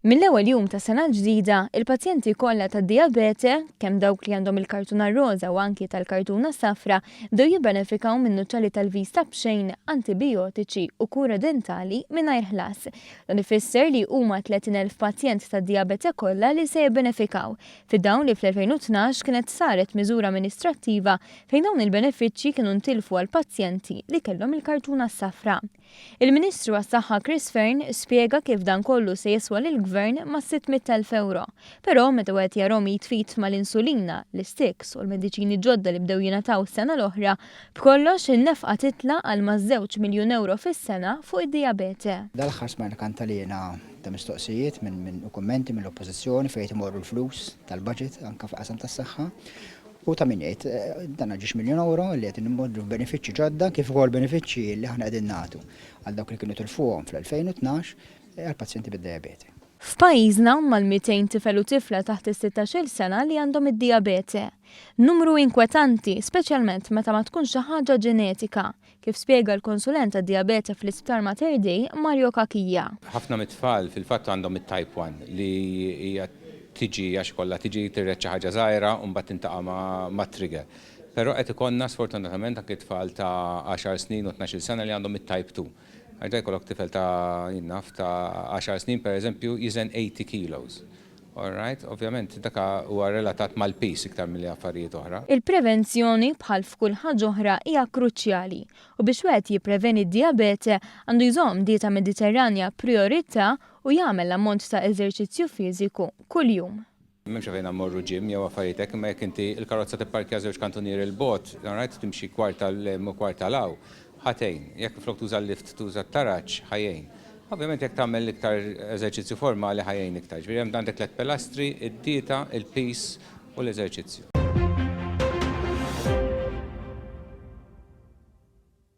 Mill-ewwel jum tas-sena l-ġdida, il-pazjenti kollha tad-dijabete, kemm dawk li għandhom il-kartuna r-roża u anki tal-kartuna s-safra, bdew jibbenefikaw minn nuċċali tal-vista b'xejn, antibijotiċi u kura dentali mingħajr ħlas. Dan ifisser li huma 30,000 pazjent tad-dijabete kollha li se jibbenefikaw, fid-dawl li fl-2012 kienet saret miżura amministrattiva fejn dawn il-benefiċċji kienu ntilfu għall-pazjenti li kellhom il-kartuna s-safra. Il-Ministru għas-Saħħa Chris Fearne spjega kif dan kollu se jiswa lill-Gvern mas-600,000 ewro. Però meta wieħed jarhom id f'id mal-insulina, l-isticks u l-mediċini ġodda li bdew jingħataw s-sena l-oħra, b'kollox in-nefqa titla' għal maż-żewġ miljun ewro fis-sena fuq id-dijabete. Dal-aħħar smajna kantaliena ta' mistoqsijiet minn u kummenti mill-Oppożizzjoni fejn qed imorru l-flus tal-budget anke fil-qasam tas-saħħa. U ta' min jgħid, dan ġiex miljun ewro li qed nimmoddlu f'benefiċċji ġodda kif ukoll benefiċċji li aħna qegħdin nagħtu għal dawk li kienu tilfuhom fl-2012 għall-pazjenti bid-dijabete. F'pajjiżna hawn mal-200 tifel u tifla taħt is-sittax-il sena li għandhom id-dijabete. Numru inkwetanti, speċjalment meta ma tkunx xi ħaġa ġenetika, kif spjega l-konsulent għad-dijabete fl-Isptar Mater Dei, Mario Cachia. Ħafna mit-tfal fil-fatt għandhom it-type 1 li hija tiġi għax ikollha tiġi tirret xi ħaġa żgħira u mbagħad tintaqa' mat-trigger. Però qed ikollna sfortunatament anke tfal ta' għaxar snin u tnax-il sena li għandhom it-type 2. Għax da jkollok tifel ta' jien naf ta' għaxar snin pereżempju jiżen 80 kilos. All right, ovvjament dak huwa relatat mal-piż iktar milli affarijiet oħra. Il-prevenzjoni, bħal f'kull ħaġa oħra, hija kruċjali u biex wieħed jippreveni d-dijabete għandu jżomm dieta Mediterranja prijorità u jagħmel l-ammont ta' eżerċizzju fiżiku kuljum. M'hemmx għalfejn mmorru gym jew affarijiet hekk, imma jekk inti l-karozza tipparkja żewġ kantunieri 'l bogħod, all right, timxi kwarta 'l hemm u kwarta 'l hawn, ħa tgħin. Jekk flok tuża l-lift tuża t-taraġ, ħa jgħin. Ovvjament jekk tagħmel iktar eżerċizzju formali ħa jgħin iktar. Ġifieri hemm għandek tlett pilastri, id-dieta, il-piż u l-eżerċizzju.